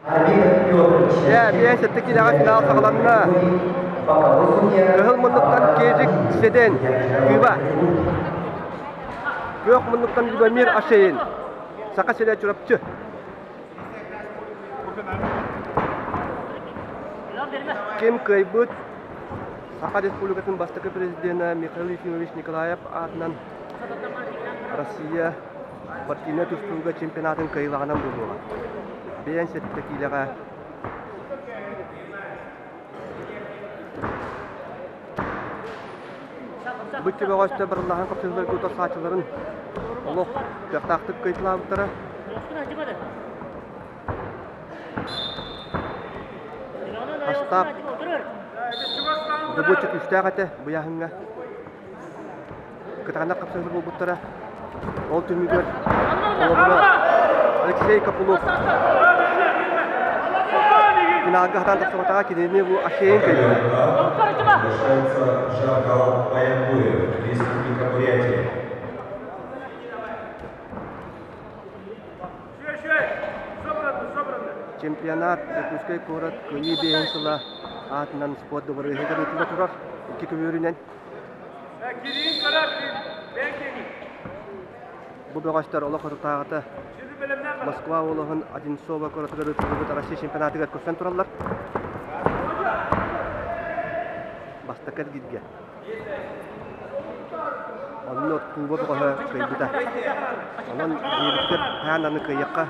Дьэ, 57 киилэҕэ финал саҕаланна. Кыһыл муннуктан Кежик Седен, Кыба. Күөх муннуктан Любомир Ашеин, Саха сирэ Чурапчы. Ким кыайбыт Саха Республикатын бастакы президенэ Михаил Ефимович Николаев аатынан Россия Партийнай тустууга чемпионатын кыайыылааҕынан буолуоҕа. 57 киилэҕэ Бу икки бөҕөстөр барыллаһан хапсыһыыларга утарсааччыларын олох кыахтаахтык кыайталаабыттара. Хастаах добуочча күүстээх этэ быйаһыҥҥа. Кытаанах хапсыһыы буолбуттара. Ол түмүгэр холобура Алексей Копылов финалга хатаан тахсыбатаҕа кинини бу Ашеин кыайбыта. Приглашается Жаргал Баяндуев, Республика Бурятия. Чемпионат Дьокуускай куорат Кыайыы биэһин сыла аатынан спорт дыбарыаһыгар ыытылла турар икки көбүөрүнэн. Бу бөҕөстөр олох ырытааҕыта Москва уолуһун Одинцово куоратыгар ыытыллыбыт Россия чемпионатыгар көрсөн тураллар. Бастакы эргииргэ. Онно Туба бөҕөһө кыайбыта. Онон диэбитигэр хаан аны кыайыахха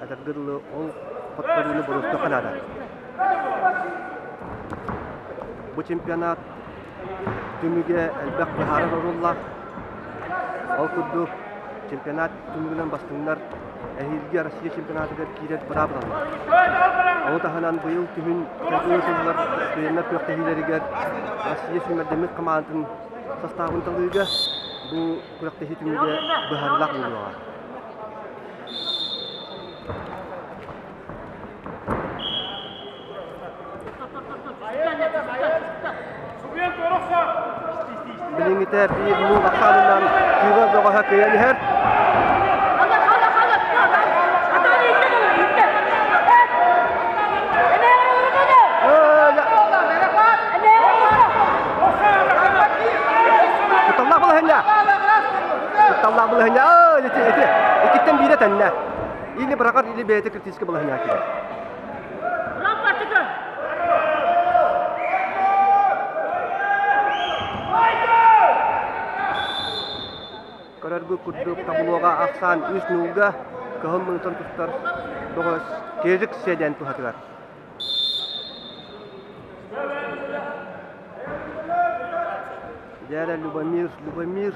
этэргэ дылы ол хотторууну боруостуохха наада. Бу чемпионат түмүгэ элбэх быһаарар оруоллаах. Ол курдук чемпионат түмүгүнэн бастыҥнар эһиилги Россия чемпионатыгар киирэр быраабылалар. Ону таһынан быйыл күһүн кэлбит сыллар студеннар күрэхтэһиилэригэр Россия сүүмэрдэммит хамаандатын састаабын талыыга бу күрэхтэһии түмүгэ быһаарыылаах буолуоҕа. Билиҥҥитэ биир муҥ ахсаанынан Кыыва бөҕөһө кыайан иһэр. Кутталлаах балаһынньа! Кутталлаах балаһынньа! Ити, ити, иккиттэн биирэ тэннэ. Или быраҕар, или бэйэтэ критическэй балаһынньа киирэр. Көрөргүт курдук таблоҕа ахсаан үс нуулга кыһыл муннуктан тустар бөҕөс Кежик Седен туһатыгар. Дьээрэ Любомир, Любомир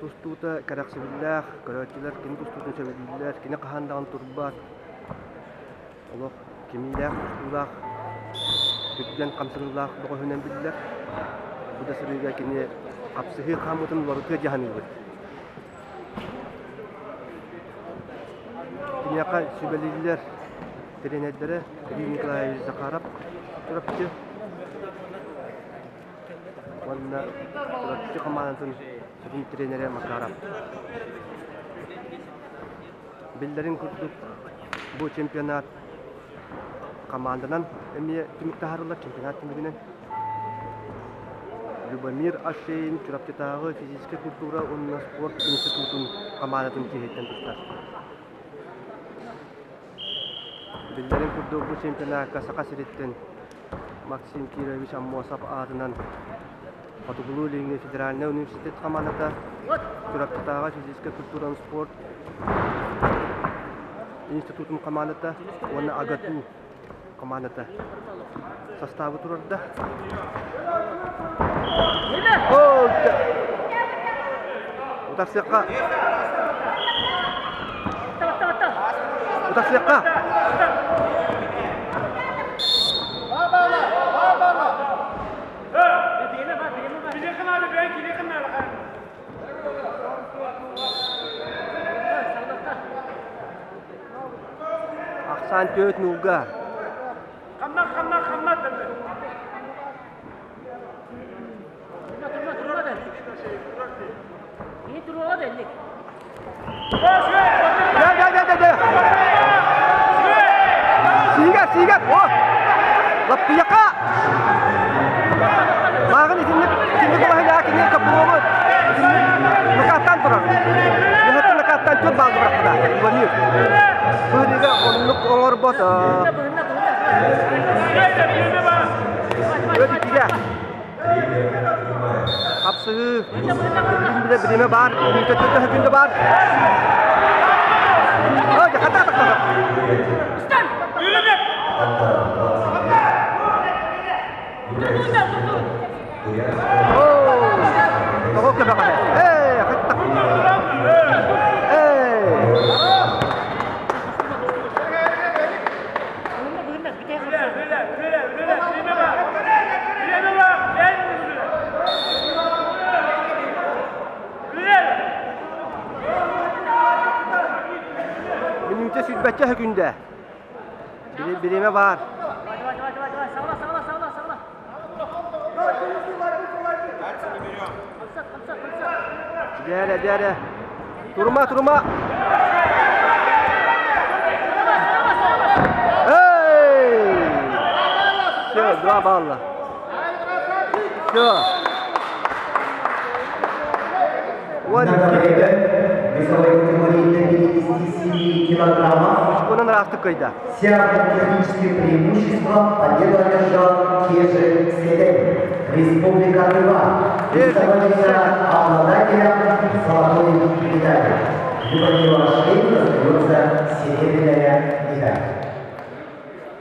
Тустуута кэрэхсэбиллээх, көрөөччүлэр кини тустуутун сөбүлүүллэр, кини хаһан даҕаны турбат, олох кимиилээх тустуулаах, түргэн хамсаныылаах бөҕөһүнэн биллэр. Бу да сырыыга кини хапсыһыы хаамыытын уларытыа дьаһаныыбыт. Киниэхэ сүбэлииллэр тренердэрэ Юрий Николаевич Захаров Чурапчы уонна Чурапчы хамаандатын сүрүн тренерэ Макаров. Биллэрин курдук, бу чемпионат хамаанданан эмиэ түмүк таһаарыллар чемпионат түмүгүнэн. Любомир Ашеин Чурапчытааҕы физическэй культура уонна спорт институтун хамаандатын чиэһиттэн тустар. Биллэрин курдук, бу чемпионакка Саха сириттэн Максим Кирович Аммосов аатынан Хотугулуу-Илиҥҥи федеральнай университет хамаандата Чурапчытааҕы физическэй культураны спорт институтун хамаандата уонна АГАТУ хамаандата састаабы турарда. Утарсыахха! Утарсыахха! Ахсаан түөрт нуулга. Лаппыйака! Мааҕын итинник итинник балаһыйаҕа кини Капровы итинник накааттаан турар. Мөһөттөн накааттаан түөрт баалга бырахпыта. Любомир. Быһыыга оннук оҥорбот. Түөрт иккигэ. Хапсыһыы. Билим бириэмэ баар. Күндэ күндэ баар. Хата хата. Тоҕо көбөҕө. Ээ, хатта. Ээ. Мүнүүтэ сүүрбэччэ сөкүүндэ. Бириэмэ баар. Дьээрэ, дьээрэ. Турума, турума. Эй! Все, два балла. Все. На весовой категории до 57 килограммов Очконан ыраастык кыайда. с явным техническим преимуществом победу одержал Кежи Седен, Республика Тыва, и становится обладателем золотой медали. Любомиру Ашееву достается серебряная медаль.